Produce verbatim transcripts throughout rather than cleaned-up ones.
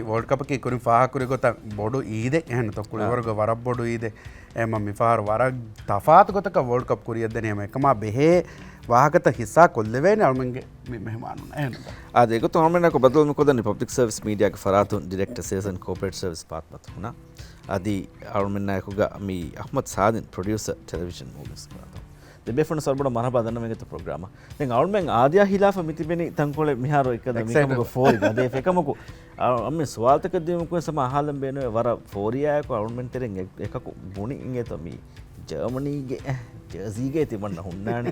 ވޯލްޑް ކަޕަކީ ކުރިން ފާހަގަކުރި ގޮތަށް ބޮޑު އީދެއް އެހެން ތޯ، ކުޅިވަރުގެ ވަރަށް ބޮޑު އީދެއް. އެމަ މިފަހަރު ވަރަށް ތަފާތު ގޮތަކަށް ވޯލްޑް ކަޕް ކުރިއަށްދެނީ. އެމަ އެކަމާ ބެހޭ ވާހަކަތައް ހިއްސާ ކޮށްލެވޭނެ އަޅުމެންގެ މި މެހެމާނުން އެހެން ތޯ. އާދެ، އެގޮތުން އަޅުމެންނާއެކު ބަދަލު މިކޮށްދެނީ ޕަބްލިކް ސަރވިސް މީޑިއާގެ ފަރާތުން ޑިރެކްޓަރ ސޭލްސް އެންޑް ކޯޕަރޭޓް ސަރވިސް ފާތުމަތު ހުނާ. އަދި އަޅުމެންނާއެކުގަ މި އަޙްމަދު ސާދިން، ޕްރޮޑިއުސަރ، ޓެލެވިޝަން މޫވީސް ފަރާތުން. ދެ ބޭފުޅުން ސަރުބޮޑަށް މަރުޙަބާ ދަންނަވަން އެގޮތަށް ޕްރޮގްރާމަށް. ދެން އަޅުމެން އާދިޔާ ހިލާފަށް މިތިބެނީ ތަންކޮޅެއް މިހާރު އެއްކަލަ މިކަމުގަ އެކްސައިޓްޑް. ފޯރި ގަދޭ އެކަމަކު އަ-، އަމެ ސުވާލުތަކެއް ދިޔުމަކު ވެސް ހަމަ އަހާލަން ބޭނުވޭ ވަރަށް ފޯރިއާއެކު އަޅުމެން ތެރެއިން އެ-، އެކަކު ބުނި އިނގޭތޯ މި ޖާމަނީގެ ޖާޒީގެ ތިމަންނަ ހުންނާނީ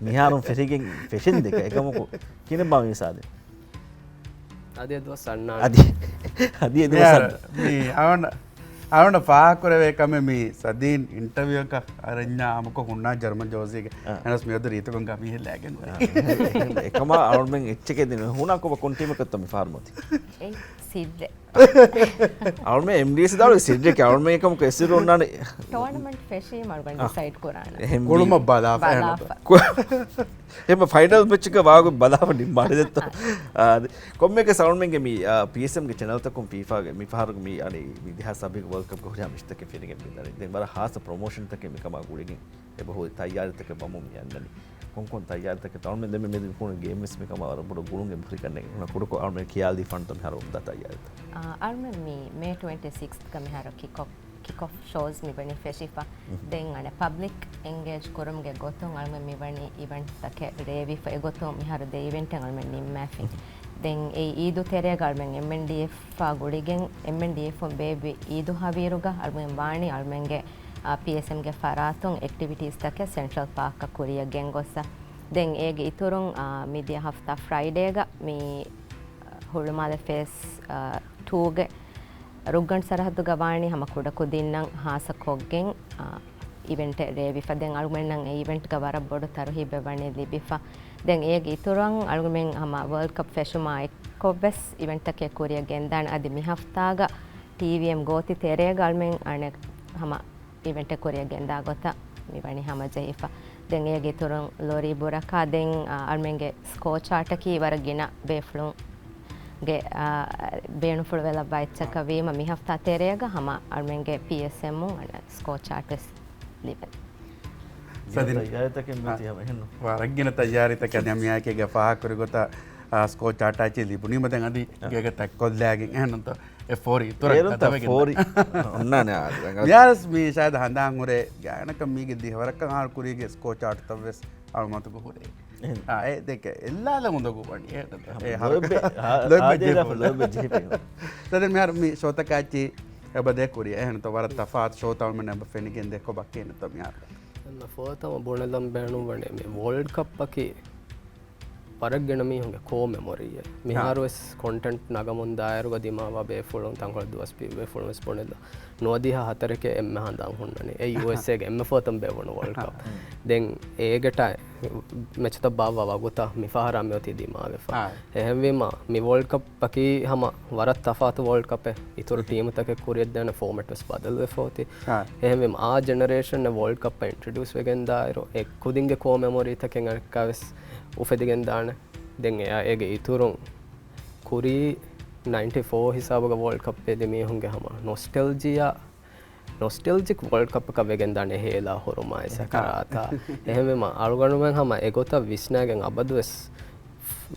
މިހާރުން ފެށިގެން ފެޝަން ދެކެ އެކަމަކު ކިނެއްބާ މި ސާދެ. އަދި އެ ދުވަސް އަންނާނެ. އަދި، އަދި އެ ދުވަސް މިހާރު އަންނާނެ. މި އަވަނ-، އަވަނ ފާހަގަކުރެވޭ ކަމެއް މި ސަދީން އިންޓަވިއުއަކަށް އަރަންޏާ ހަމަކޮށް ހުންނާ ޖަރުމަން ޖޯޒީގެ. އާ. އެހެނަސް މިއަދު ރީތިކޮން ގަމީހެއް ލައިގެން އާ. އެކަމާ އަޅުމެން އެއްޗެކޭ ދިނު. ހުނާ ކޮބަ ކޮން ޓީމަކަށްތޯ މި ފާރުމޮތި؟ އެ ސިއްރެ. އަޅުމެން އެމްޑީސީ ދާޅު ސިއްރެކޭ އަޅުމެން އެކަމަކު އެސިރު އޮންނާނެ. ޓޯނަމަންޓް ފެށީމަ އަޅުގަނޑު އާ. ޑިސައިޑް ކުރާނަ. އެހެން މީ. ކުޅުމަށް ބަލާފަ. ބަލާފަ. ކު-، އެހެން ފައިނަލް މެޗުގަ ވާގޮތް ބަލާފަ ނިންމާނެ ދެއްތޯ. އާ. އާ، ދެ-، ކޮންމެއަކަސް އަޅުމެންގެ މި، އާ، ޕީއެސްއެމްގެ ޗެނަލްތަކުން ފީފާގެ މި ފަހަރު މި އަނި މި ދެހާސް ސައްބީސް ވޯލްޑް ކަޕްގެ ހުރިހާ މެޗްތަކެއް ފެނިގެން މިދަނީ. ދެން ވަރަށް ހާއްސަ ޕްރޮމޯޝަންތަކެއް މިކަމާ ގުޅިގެން އެބަހުރި ތައްޔާރީތަކެއް ވަމުން މި އަންނަނީ. ކޮންކޮން ތައްޔާރީތަކެއް ތައް އަޅުމެން ދެމެ މެދު މި ކުޅުނު ގޭމްވެސް މިކަމާ ވަރަށް ބޮޑު ގުޅުން އެބަހުރި ކަންނޭނގެ. ކުޑަކޮށް އަޅުމެން ކިޔާލީ ފަންތަ މިހާރު އުނދަ ތައްޔާރީތައް. އާ، އަޅުމެން މި މޭ ޓްވެންޓީ ސިކްސްގަ މިހާރު ކިކް އޮފް، ކިކް އޮފް ޝޯސް މި ވަނީ ފެށިފަ. ދެން އަނެއް ޕަބްލިކް އެންގޭޖް ކުރުމުގެ ގޮތުން އަޅުމެން މި ވަނީ އިވެންޓްތަކެއް ރޭވިފަ. އެގޮތުން މިހާރު ދެ އިވެންޓެއް އަޅުމެން ނިންމާފިން. ދެން އެ އީދު ތެރޭގަ އަޅުމެން އެމްއެންޑީއެފް ގުޅިގެން، އެމްއެންޑީއެފުން ބޭއްވި އީދު ހަވީރުގަ އަޅުމެން ވާނީ އަޅުމެންގެ، އާ، ޕީއެސްއެމްގެ ފަރާތުން އެކްޓިވިޓީސްތަކެއް ސެންޓްރަލް ޕާކަށް ކުރިއަށް ގެންގޮސްސަ. ދެން އޭގެ އިތުރުން، އާ، މިދިޔަ ހަފްތާ ފްރައިޑޭގަ މި ހުޅުމާލެ ފޭސް، އާ، ޓޫގެ ރުއްގަނޑު ސަރަހައްދުގަ ވާނީ ހަމަ ކުޑަކުދިންނަށް ހާއްސަ ކޮށްގެން، އާ، އިވެންޓެއް ރޭވިފަ. ދެން އަޅުގަނޑަށް އެ އިވެންޓްގަ ވަރަށް ބޮޑު ތަރުހީބެއް ވަނީ ލިބިފަ. ދެން އޭގެ އިތުރަށް އަޅުގަނޑުމެން ހަމަ ވޯލްޑް ކަޕް ފެށުމާ އެއްކޮށްވެސް އިވެންޓްތަކެއް ކުރިއަށް ގެންދާނެ. އަދި މި ހަފްތާގަ ޓީވީއެމް ގޯތި ތެރޭގަ އަޅުމެން އަނެއް ހަމަ އިވެންޓެއް ކުރިއަށް ގެންދާ ގޮތަށް މި ވަނީ ހަމަޖެހިފަ. ދެން އޭގެ އިތުރުން ލޮރީ ބުރަކާ ދެން، އާ، އަޅުމެންގެ ސްކޯ ޗާޓަކީ ވަރަށް ގިނަ ބޭފުޅުންގެ، އާ، ބޭނުންފުޅު ވެލައްވާ އެއްޗަކަށް ވީމަ މި ހަފްތާ ތެރޭގަ ހަމަ އަޅުމެންގެ ޕީއެސްއެމުން އަނެއް ސްކޯ ޗާޓް ވެސް ލިބެން. ސަދިން. ތައްޔާރީތަކެއް މިއޮތީ ހަމަ އެހެންނު. ވަރަށް ގިނަ ތައްޔާރީތަކެއް ނަމިޔާއެކޭގެ ފާހަގަކުރި ގޮތަށް، އާ، ސްކޯ ޗާޓާއެއްޗެއް ލިބުނީމަ ދެން އަދި އާ. ގޭގަ ތައްކޮށްލާގެން އެހެންނުތޯ. އެ ފޯރި އިތުރަށް އޭރުން ތަ ގަދަވެގެން ފޯރި އޮންނާނެ އާ. މިޔާރަސް މި ޝާޔަދު ހަނދާން ހުރޭ ގާތްގަނޑަކަށް މީގެ ދިހަވަރަކަށް އަހަރު ކުރީގެ ސްކޯ ޗާޓްތައް ވެސް އަޅުމަތުގަ ހުރޭ. އެހެން. އާ، އެ ދެކެ އެއްލާލަ އުނދަގޫ ވަނީ. އެ، އެ، ހަމަ ހަރު-، ލޯތްބެ، ހާ، ލޯތްބެ ހާދަ ޖެހިފަ. ލޯތްބެ ޖެހިފަ. ސަދިން މިހާރު މި ޝޯތަކާއެއްޗި އެބަ ދޭ ކުރިޔަށް. އެހެންތޯ ވަރަށް ތަފާތު ޝޯތައް އަޅުމެން އެބަ ފެނިގެން ދޭ ކޮބާ ކިހިނެއްތޯ މިހާރު. އަންނަ ފޯތަމަ ބުނެލަން ބޭނުންވަނީ މި ވޯލްޑް ކަޕްއަކީ ވަރަށް ގިނަ މީހުންގެ ކޯ މެމޮރީއެއް. ހާ. މިހާރު ވެސް ކޮންޓެންޓް ނަގަމުން ދާއިރުގަ ދިމާވާ ބޭފުޅުން، ތަންކޮޅެއް ދުވަސް ބޭ-، ބޭފުޅުން ވެސް ބުނެލަ. ނުވަދިހަ ހަތަރެކޭ އެންމެ ހަނދާން ހުންނަނީ. އެ ޔޫއެސްއޭގެ އެންމެ ފުރަތަމަ ބޭއްވުނު ވޯލްޑް ކަޕް. ދެން އޭގެ ޓައި-، މެޗުތައް ބާއްވާ ވަގުތަށް މިފަހަރާ މިއޮތީ ދިމާވެފަ. އެހެންވީމަ، މި ވޯލްޑް ކަޕް އަކީ ހަމަ ވަރަށް ތަފާތު ވޯލްޑް ކަޕެއް. އިތުރު ޓީމުތަކެއް ކުރިއަށްދޭނެ ފޯމެޓް ވެސް ބަދަލުވެފަ އޮތީ. އެހެންވީމަ، އާ ޖެނެރޭޝަން ވޯލްޑް ކަޕަށް އިންޓްރޮޑިއުސް ވެގެން ދާއިރު، އެ ކުދިންގެ ކޯ މެމޮރީތަކެއް އަނެއްކާވެސް އުފެދިގެން ދާނެ. ދެން އެއާ އޭގެ އިތުރުން ކުރީ ނައިންޓީ ފޯ ހިސާބުގަ ވޯލްޑް ކަޕް އެދި މީހުންގެ ހަމަ ނޮސްޓެލްޖިއާ، ނޮސްޓެލްޖިކް ވޯލްޑް ކަޕަކަށް ވެގެންދާނެ ހޭލާ ހުރުމާއި ސަކަރާތާ. އެހެންވީމަ، އަޅުގަނޑުމެން ހަމަ އެގޮތަށް ވިސްނާގެން އަބަދުވެސް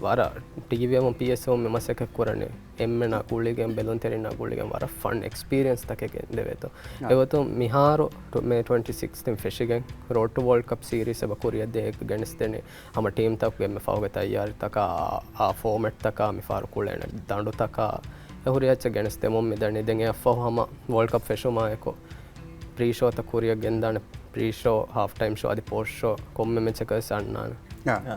ވަރަށް ޓީވީއެމުން ޕީއެސްއެމުން މި މަސައްކަތް ކުރަނީ އެންމެނާ ގުޅިގެން، ބެލުންތެރިންނާ ގުޅިގެން ވަރަށް ފަން އެކްސްޕީރިއަންސް ތަކެއް ގެންދެވޭތޯ. އެގޮތުން މިހާރު ޓު-، މޭ ޓްވެންޓީ ސިކްސް ތިން ފެށިގެން ރޯޑް ޓު ވޯލްޑް ކަޕް ސީރީސް އެބަ ކުރިއަށްދޭ ގެނެސްދެނީ. ހަމަ ޓީމްތަކުގެ އެންމެ ފަހުގެ ތައްޔާރީތަކާ، އާ ފޯމެޓްތަކާ، މިފަހަރު ކުޅޭނެ ދަނޑުތަކާ، އެ ހުރި އެއްޗެއް ގެނެސްދެމުން މިދަނީ. ދެން އެއަށްފަހު ހަމަ ވޯލްޑް ކަޕް ފެށުމާއެކު ޕްރީ ޝޯތައް ކުރިއަށް ގެންދާނެ. ޕްރީ ޝޯ، ހާފް ޓައިމް ޝޯ އަދި ޕޯސްޓް ޝޯ ކޮންމެ މެޗަކަށް ވެސް އަންނާނެ. އާ. އާ.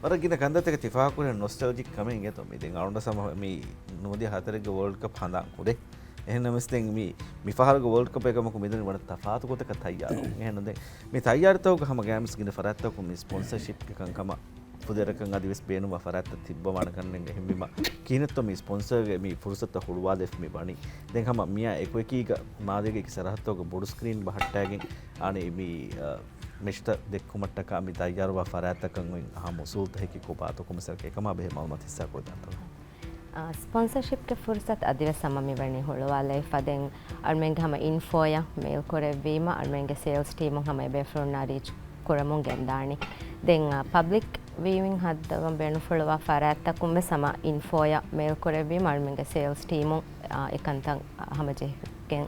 ވަރަށް ގިނަ ކަންތައްތަކެއް ތި ފާހަގަކުރި ނޮސްޓަލްޖިކް ކަމެއް އިނގޭތޯ މި ދެން އަޅުގަނޑަށް ހަމަ މި ނުވަދިހަ ހަތަރެއްގެ ވޯލްޑް ކަޕް ހަނދާން ކުރޭ. އެހެންނަމަވެސް ދެން މި، މިފަހަރުގެ ވޯލްޑް ކަޕް އެކަމަކު މިދަނީ ވަރަށް ތަފާތު ގޮތަކަށް ތައްޔާރުވުން. އެހެން ދެން މި ތައްޔާރީތަކުގަ ހަމަ ގައިމުވެސް ގިނަ ފަރާތްތަކުން މި ސްޕޮންސަރޝިޕްގެ ކަންކަމަށް ފުދޭވަރަކަށް އަދިވެސް ބޭނުންވާ ފަރާތްތައް ތިއްބަވާނެ ކަންނޭނގެ. އެހެންވީމަ، ކިހިނެއްތޯ މި ސްޕޮންސަރގެ މި ފުރުސަތުތައް ހުޅުވާލެވި މި ވަނީ. ދެން ހަމަ މިއާ އެކުއެކީގަ މާލޭގެ އެކި ސަރަހައްދުގަ ބޮޑު ސްކްރީން ބަހައްޓާގެން އަނެއް މި، އަ، މެޗުތައް ދެއްކުމަށްޓަކާ މި ތައްޔާރުވާ ފަރާތްތަކަށް އޮތް އަހަމު އުސޫލުތައް ހެކި ކޮބާތޯ ކޮމެސަރގެ އެކަމާ ބެހޭ މައުލޫމާތު ހިއްސާ ކޮށްދާންތޯ؟ އ، ސްޕޮންސަޝިޕްގެ ފުރުސަތު އަދިވެސް ހަމަ މިވަނީ ހުޅުވާލައިފަ. ދެން އަޅުމެންގެ ހަމަ އިންފޯއަށް މެއިލް ކުރެއްވީމަ، އަޅުމެންގެ ސޭލްސް ޓީމުން ހަމަ އެބޭފުޅުންނާ ރީޗް ކުރަމުން ގެންދާނެ. ދެން، އާ، ޕަބްލިކް ވިއުއިން ހައްދަވަން ބޭނުންފުޅުވާ ފަރާތްތަކުން ވެސް ހަމަ އިންފޯއަށް މެއިލް ކުރެއްވީމަ، އަޅުމެންގެ ސޭލްސް ޓީމުން، އާ، އެކަންތައް ހަމަޖެހިގެން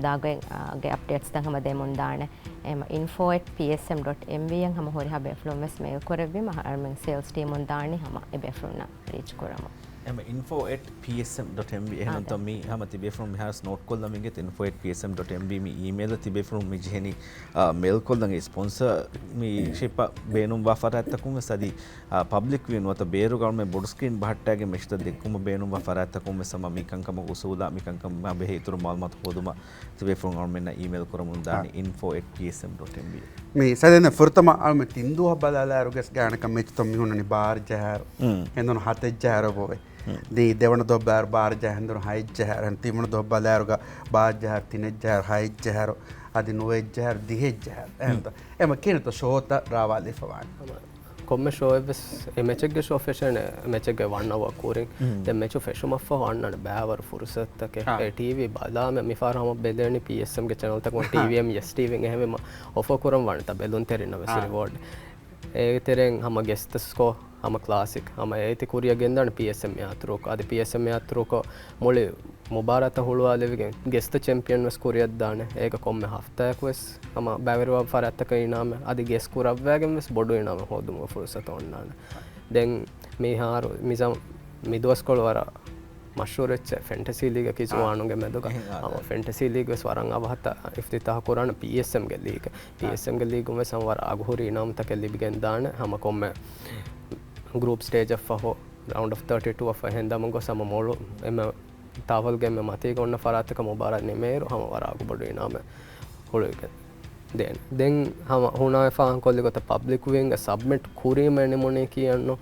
ދާގޮތް، އާ، ގެ އަޕްޑޭޓްސްތައް ހަމަ ދެމުން ދާނެ. އެމަ އިންފޯ އެޓް ޕީއެސްއެމް ޑޮޓް އެމްވީ އަށް ހަމަ ހުރިހާ ބޭފުޅުން ވެސް މެއިލް ކުރެއްވީމަ، އަޅުމެން ސޭލްސް ޓީމުން ދާނީ ހަމަ އެބޭފުޅުންނަށް ރީޗް ކުރަމުން. އެމަ އިންފޯ އެޓް ޕީއެސްއެމް ޑޮޓް އެމްވީ. އެހެން އާދެ. ނަންތަ މީ ހަމަ ތިބޭފުޅުން މިހާރު ނޯޓް ކޮށްލަން ވިންގެ އިންފޯ އެޓް ޕީއެސްއެމް ޑޮޓް އެމްވީ މި އީމެއިލް ތިބޭފުޅުން މި ޖެހެނީ، އާ، މެއިލް ކޮށްލަން އެ ސްޕޮންސަރ މި ޝިޕް ބޭނުންވާ ފަރާތްތަކުން ވެސް އަދި، އާ، ޕަބްލިކް ވިއު ނުވަތަ ބޭރުގަ އަޅުމެން ބޮޑު ސްކްރީން ބަހައްޓާގެން މެޗުތައް ދެއްކުމަށް ބޭނުންވާ ފަރާތްތަކުން ވެސް ހަމަ މި ކަންކަމަށް އުސޫލާ މި ކަންކަމާ ބެހޭ އިތުރު މައުލޫމާތު ހޯދުމަށް ތިބޭފުޅުން އަޅުމެންނަށް އީމެއިލް ކުރަމުން ދާނީ އާ. އިންފޯ އެޓް ޕީއެސްއެމް ޑޮޓް އެމްވީ. މި ސަދެން ފުރަތަމަ އަޅުމެން ތިން ދުވަހަށް ބަލާލާއިރުގެސް ގާނަކަށް މެޗުތައް މި ހުންނަނީ ބާރަ ޖަހާއިރު. ހުން. ހެނދުނު ހަތެއް ޖަހާއިރު ބޮވެ. ހުން. ދީ ދެވަނަ ދޮށް ބަލާއިރު ބާރަ ޖަހާއިރު ހެނދުނު ހައެއް ޖަހާއިރު. ހެން ތިންވަނަ ދޮށް ބަލާއިރުގަ ބާރަ ޖަހާއިރު ތިނެއް ޖަހާއިރު ހައެއް ޖަހާއިރު. އަދި ނުވައެއް ޖަހާއިރު ދިހައެއް ޖަހާއިރު. ހުން. އެހެންތަ؟ އެމަ ކިހިނެއްތޯ ޝޯތައް ރާވާލިފަވާނެ؟ ކޮންމެ ޝޯއެއްވެސް އެ މެޗެއްގެ ޝޯ ފެށޭނެ، މެޗެއްގެ ވަން އަވަރ ކުރިން. ހުން. ދެން މެޗު ފެށުމަށްފަހު އަންނަން ބައިވަރު ފުރުސަތުތަކެއް. އާ. އެ ޓީވީ ބަލާމެ މިފަހަރު ހަމަ ބެލޭނީ ޕީއެސްއެމްގެ ޗެނަލްތަކުން އާ. ޓީވީއެމް އެސް ޓީވީން އެހެންވީމަ އޮފަރ ކުރަން ވާނެތާ ބެލުންތެރިންނަށް ވެސް އާ. ރިވޯޑް. އޭގެ ތެރެއިން ހަމަ ގެސްތައް ސްކޯ ހަމަ ކްލާސިކް ހަމަ އޭތި ކުރިއަށް ގެންދާނެ ޕީއެސްއެމް އަތުރުކޮށް. އަދި ޕީއެސްއެމް އަތުރުކޮށް މުޅި މުބާރާތަށް ހުޅުވާލެވިގެން ގެސްތައް ޗެމްޕިއަން ވެސް ކުރިއަށްދާނެ. އޭގަ ކޮންމެ ހަފްތާއަކު ވެސް ހަމަ ބައިވެރިވާ ފަރާތްތަކަށް އިނާމެއް. އަދި ގެސް ކުރައްވާގެން ވެސް ބޮޑު އިނާމެއް ހޯދުމުގެ ފުރުސަތު އޮންނާނެ. ދެން މިހާރު މިޒަ-، މިދުވަސްކޮޅު ވަރަށް މަޝްހޫރު އެއްޗެއް ފެންޓަސީ ލީގަކީ އާ. ޒުވާނުންގެ މެދުގަ. އެހެން އާ، ހަމަ ދެން. ފެންޓަސީ ލީގް ވެސް ވަރަށް އަވަހަށް އިފްތިތާހު ކުރާނެ ޕީއެސްއެމްގެ ލީގް. އާ. ޕީއެސްއެމްގެ ލީގުން ވެސް ހަމަ ވަރަށް އަގުހުރި އިނާމުތަކެއް ލިބިގެން ދާނެ. ހަމަ ކޮންމެ ގްރޫޕް ސްޓޭޖަށްފަހު ރައުންޑް އޮފް ތާޓީ ޓޫ އަށް ފަހެން ދަމުން ގޮސް ހަމަ މޮޅު އެންމެ ތާވަލްގެ އެންމެ މަތީގަ އޮންނަ ފަރާތަކަށް މުބާރާތް ނިމޭއިރު ހަމަ ވަރަށް އަގުބޮޑު އިނާމެއް ހުޅުވިގެން ދޭނެ. ދެން ހަމަ ހުނާވެފާ ކޮށްލި ގޮތަށް ޕަބްލިކް ވިއުއިންގ ސަބްމިޓް ކުރީމަ ނިމުނީކީ އަންނު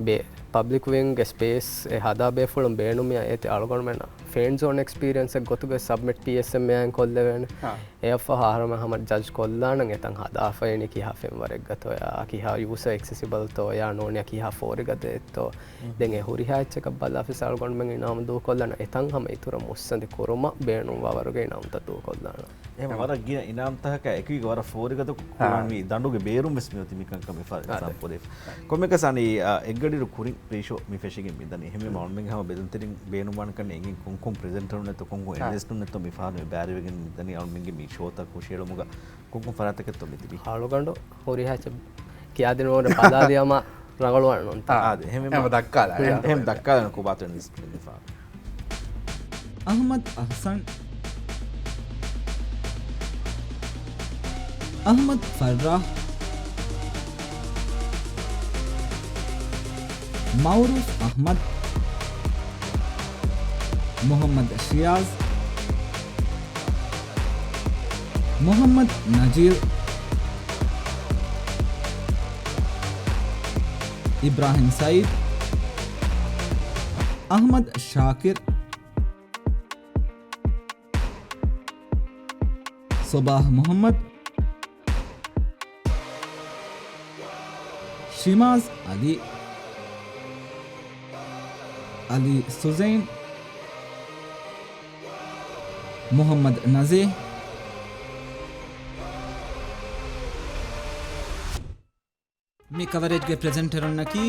ބޭ-، ޕަބްލިކް ވިއުއިންގ ސްޕޭސް އެ ހަދާ ބޭފުޅުން ބޭނުމިއްޔާ އޭތި އަޅުގަނޑުމެންނަށް ފޭން ޒޯން އެކްސްޕީރިއެންސެއް ގޮތުގަ ސަބްމިޓް ޕީއެސްއެމްއޭ އަށް ކޮށްލެވޭނެ. އާ. އެއަށްފަހު އަހަރުމެން ހަމަ ޖަޖް ކޮށްލާނަން އެތަން ހަދާފައިނީ ކިހާ ފެންވަރެއްގަތޯޔާ، ކިހާ ޔޫސަރ އެކްސެސިބަލްތޯޔާ ނޫނިއްޔާ ކިހާ ފޯރިގަދައެއްތޯ. މް. ދެން އެ ހުރިހާ އެއްޗަކަށް ބަލާފަސް އަޅުގަނޑުމެން އިނާމު ދޫކޮށްލާނަން އެތަން ހަމަ އިތުރަށް މުއްސަނދި ކުރުމަށް ބޭނުންވާ ވަރުގެ އިނާމުތައް ދޫކޮށްލާނަން. އެހެން ވަރަށް ގިނަ އިނާމްތަކަކާ އެކުގަ ވަރަށް ފޯރިގަދަ ކުރާން އާ. މި ދަނޑުގެ ބޭރުން ވެސް މިއޮތީ މިކަންކަން މިފަހަރު އާ. އިންސާން ކޮށްދޭ. ކޮންމެއަކަސް އަނީ، އާ، އެއްގަޑިއިރު ކުރިން ޕްރީ ޝޯ މި ފެށިގެން މިދަނީ. އެހެންވީމަ އަޅުމެންގެ ހަމަ ބެލުންތެރިން ބޭނުންވާނެ ކަން އެނގެން ކޮންކޮން ޕްރެޒެންޓަރުންނެއްތޯ ކޮންކޮން އާ. އެނަލިސްޓުންނެއްތޯ މިފަހަރު މި ބައިވެރިވެގެން މިދަނީ އަޅުމެންގެ މި ޝޯތައް ހުށައެޅުމުގަ ކޮންކޮން ފަރާތަކެއްތޯ މިތިބީ؟ އަޅުގަނޑު ހުރިހާ އެއްޗެއް ކިޔާދިނުމަށް ބަލާލިޔަމާ ރަނގަޅުވާނެ ނޫންތަ؟ އާ، އާދެ، އެހެންވީމަ އެހެން ދައްކާލާ. އެހެން، އެހެން ދައްކާލާ ކޮބާތޯ އެނަލިސްޓް ކުރެވިފާ. އަހްމަދު އަހްސަން، އަހްމަދު ފައްރާހް، މައުރޫފް އަހްމަދު، މުހައްމަދު ޝިޔާޒް، މުހައްމަދު ނަޒީރު، އިބްރާހިމް ސައީދު، އަހްމަދު ޝާކިރު، ސޮބާހް މުހައްމަދު، ޝިމާޒް އަލީ، އަލީ ސުޒައިން، މުހައްމަދު ނަޒީހް. މި ކަވަރޭޖްގެ ޕްރެޒެންޓަރުންނަކީ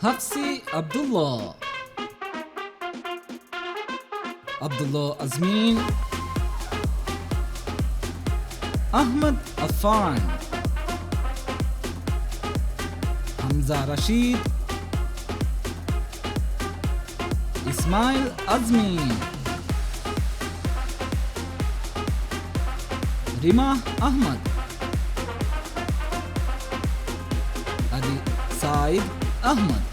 ހަފްސީ އަބްދުﷲ، އަބްދުﷲ އަޒްމީން، އަޙްމަދު އައްފާން، ހަމްޒާ ރަޝީދު، އިސްމާއިލް އަޒްމީ، ރިމާ އަޙްމަދު، އަދި ސާއިދު އަޙްމަދު.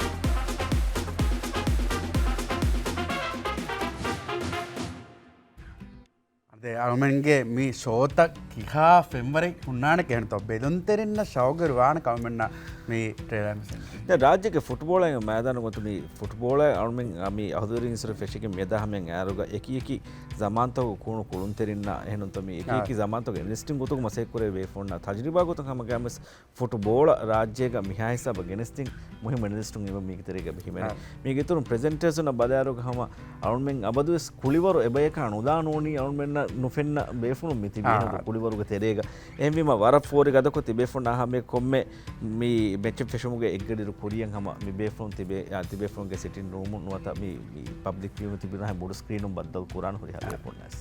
އަޅުމެންގެ މި ޝޯތައް ކިހާ ފެންވަރެއް ހުންނާނެ ކެހެންތޯ؟ ބެލުންތެރިންނަށް ޝައުގުވެރި ވާނެ ކަމެއް މި ޓްރެއިލަރ މިސެން. ދެ ރާއްޖޭގެ ފުޓްބޯޅަ މައިދާނު ގޮތު މި ފުޓްބޯޅަ އަޅުމެން މި އަހުދުވެރިން އިންސުރެ ފެށިގެން މިއަދާ ހަމަޔަށް އައިރުގަ އެކި އެކި ޒަމާންތަކުގެ ކުޅުންތެރިންނާ އެހެނުންތޯ މި އެކި އާ. އެކި ޒަމާންތަކުގެ އިންވެސްޓިން ގޮތުގަ މަސައްކަތް ކުރެވޭ ބޭފުޅުންނާ ތަޖުރިބާ ގޮތުން ހަމަގައިމުވެސް ފުޓްބޯޅަ ރާއްޖޭގަ މިހާ ހިސާބަށް ގެނެސްދިން މުހިއްމު އެނަލިސްޓުން އެބަ މީގެ ތެރޭގަ ބިހިމެނެ. އާ. މީގެ އިތުރުން ޕްރެޒެންޓޭޝަނަށް ބަލާއިރުގަ ހަމަ އަޅުމެން އަބަދުވެސް ކުޅިވަރު އެބަޔަކާ ނުލާ ނޫނީ އަޅުމެންނަށް ނުފެންނަ ބޭފުޅުން މި ތިބީ އާ. ކުޅިވަރުގެ ތެރޭގަ. އެހެންވީމަ ވަރަށް ފޯރި ގަދަކޮށް ތިބޭފުޅުންނާ ހަމަ ކޮންމެ މި މެޗެއް ފެށުމުގެ އެއްގަޑިއިރު ކުރިޔަށް ހަމަ މި ބޭފުޅުން ތިބޭ، އާ، ތިބޭފުޅުންގެ ސިޓިން ރޫމުން ނުވަތަ މި، މި ޕަބްލިކް ވިއުން ތިބި ބުޑު ސްކްރީނުން ބައްދަލު ކުރާން ހުރިހާ ބޭފުޅުން ވެސް.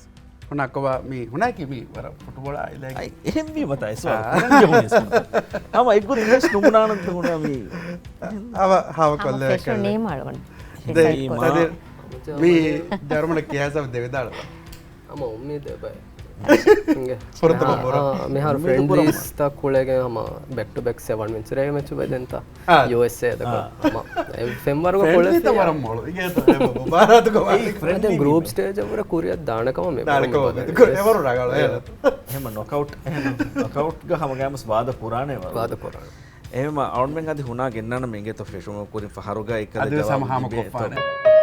ހުންނަ ކޮބާ މި ހުންނައިކީ މި ވަރަށް ފުޓްބޯޅަ އާއިލާގެ. އައި، އެހެންވީމަ ތާ އެސް ވާ. އާ. ކުރަންޖެހުނީ ސްކޫލް. ހަމަ އެއްގޮތަށް ވެސް ނުބުނާނަންތަ ހުންނަ މި. ހަމަ، ހަމަ ހަމަ ކޮށްލެވޭ ފެޝަން ކަންނޭ. ނޭމާޅުވަން. ދެ، ރިސައިކަލް. އަދި މި ދަރުމަނަ ކިހާސަބް ދެވިދާޅުވާ. ހަމަ އުއްމީދެއް ބައެއް. ފުރަތަމަ ބުރަ. އާ، މިހާރު އުއްމީދު ބުރަ. ފްރެންޑްލީސްތައް ކުޅެގެން ހަމަ ބެކް ޓު ބެކް ސެވަން މެޗު ރޭ މެޗު ބެދެންތަ. އާ. ޔޫއެސްއޭ ދަކަ. އާ. ހަމަ އެ ފެންވަރުގަ ފްރެންޑްލީ ކުޅެފިޔާ. ތަ ވަރަށް މޮޅު. އިގޭތަ އެ މުބާރާތު ކޮމާ. އެ ފްރެންޑްލީ ދެން ގްރޫޕް ސްޓޭޖަށް ވުރެ ކުރިއަށް ދާނެ ކަމަށް މި ދާނެ ކަމަށް ބުރަ މި ބަދަ. އެވަރު ރަގަޅު. އެ. އެ. އެހެމަ ނޮކައުޓް، އެހެމަ ނޮކައުޓްގަ ހަމަގައިމުސް ވާދަ ކުރާނެ ވަރު. ވާދަ ކުރާނެ. އެހެމަ އަޅުމެން އަދި ހުނާ ގެންނާނަ މި އިނގޭތޯ ފެށުމަށް ކުރިން ފަހަރުގަ އެކަލަ އަދިވެސް ޖަވާބު ހަމަ ހާމަ ލިބޭތޯ. ކޮށްފާނެ.